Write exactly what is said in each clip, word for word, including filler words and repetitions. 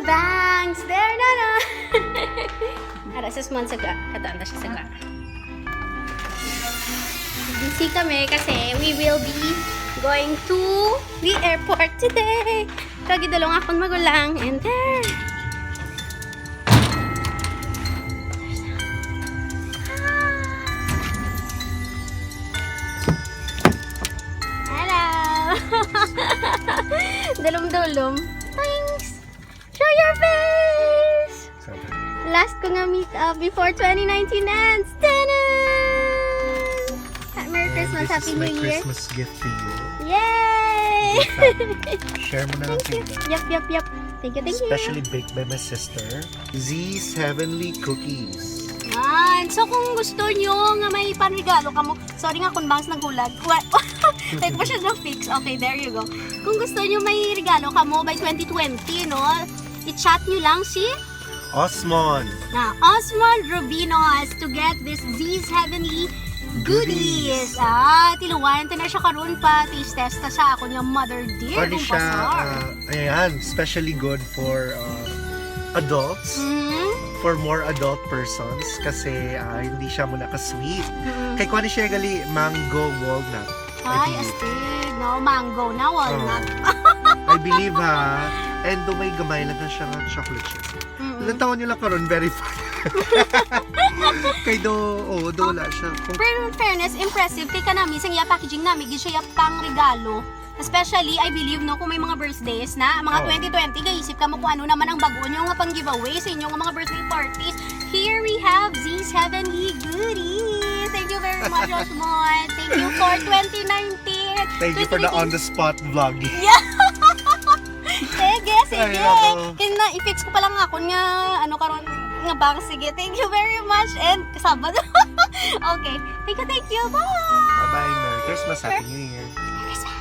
Bangs! There na na! Ara, sa sumon sa ga. Kataan na siya sa ga. Busy kami kasi we will be going to the airport today. Kagidulong akong magulang and there. Hello! Dulom-dulom. Thanks! Show your face! Last ko nga meet up before twenty nineteen ends. Tanan! Ha- Merry Christmas, Happy New Year. This is my Christmas gift to you. Yay! Dear family. Share mo na lang sila. Yup, yup, yup. Thank you, thank you. Specially baked by my sister, Z's Heavenly Cookies. Yan. So, kung gusto nyo nga may panregalo kamo, sorry nga kung bangs naghulag. Wa-, wait pa siya na-fix. Okay, there you go. Kung gusto nyo may regalo kamo by twenty twenty, no? I-chat nyo lang si Osmond. Na Osmond Rubinos to get this Z's Heavenly Goodies. Goodies. Ah, tiluwayan ta na siya karon pa. Taste test ta sa akon nga mother dear. Pwede kung siya, pasar. Ah, ayan, especially good for, uh, adults, Mhm. for more adult persons, kasi, ah, hindi siya muna ka-sweet. Mhm. Kay kuha ni siya gali mango walnut, I Ay, believe. Astig, no? Mango na walnut. Oh. I believe, ha. And do may gamay lang na siya nga chocolate chip. Mm-mm. Ilang taon nila karon? Verify. Kay do, oh, do wala siya. Kung Pero in fairness, impressive kay kanami, sa iya packaging nami, gid siya pang regalo. Especially, I believe, no, kung may mga birthdays na, mga Oh. twenty twenty, gaisip kamo kung ano naman ang bago nyo nga pang giveaway sa inyo nga mga birthday parties. Here we have Z's Heavenly Goodies. Thank you very much, Osmond. Thank you for twenty nineteen. Thank you for the twenty nineteen. On the spot vlogging. Yeah. Sige, sige. Ay, nako. Kaya na, i-fix ko pa lang akon nga, ano, karon nga bang. Sige, thank you very much. And kasabot. Okay. Thank you, thank you. Bye. Bye-bye. Merry Christmas. Happy New Year. Merry Christmas.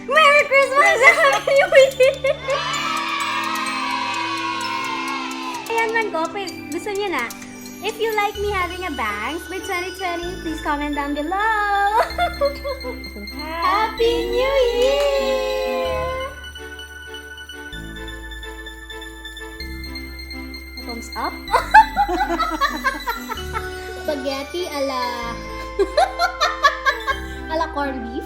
Merry Christmas and Happy New Year! Ayan man ko, pwede, gusto niya na. If you like me having a bangs by twenty twenty, please comment down below. Happy New Year! Thumbs up. Spaghetti ala, ala corned beef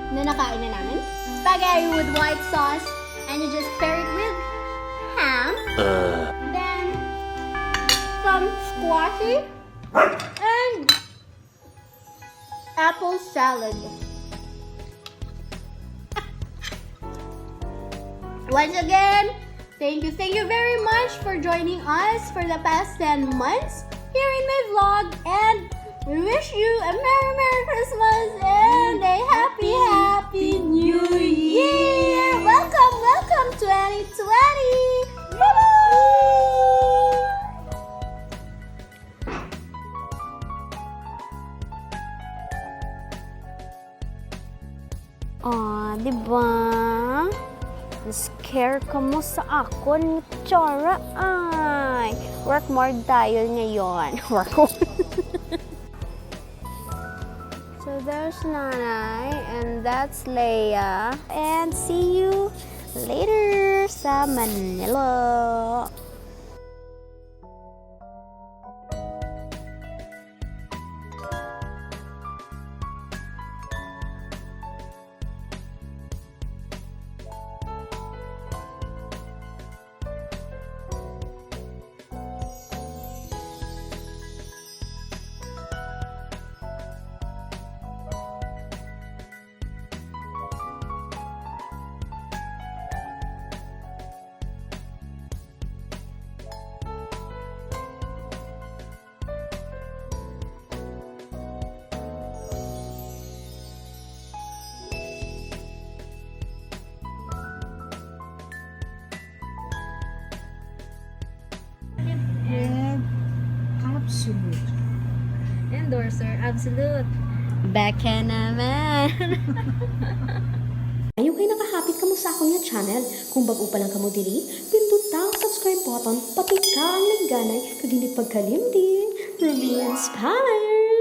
na nakain na namin. Spaghetti with white sauce, and you just pair it with ham. Uh. Then, some squashy and apple salad. Once again, thank you, thank you very much for joining us for the past ten months here in my vlog, and we wish you a Merry, Merry Christmas and a Happy, Happy New Year! Welcome, welcome, twenty twenty! Bye-bye! Ah, di ba? Nag-care kamo sa akon, Chara, ay. Work more tayo ngayon. Work. So there's Nanay, and that's Leia. And see you later sa Manila. And Absolut. Endorser, Absolut. Baka naman. Ayo kay nakahapit kamo sa akon nga channel. Kung bag-o pa lang kamo diri, pinduta ang subscribe button, patika ang lingganay, kag hindi pagkalimti To be inspired.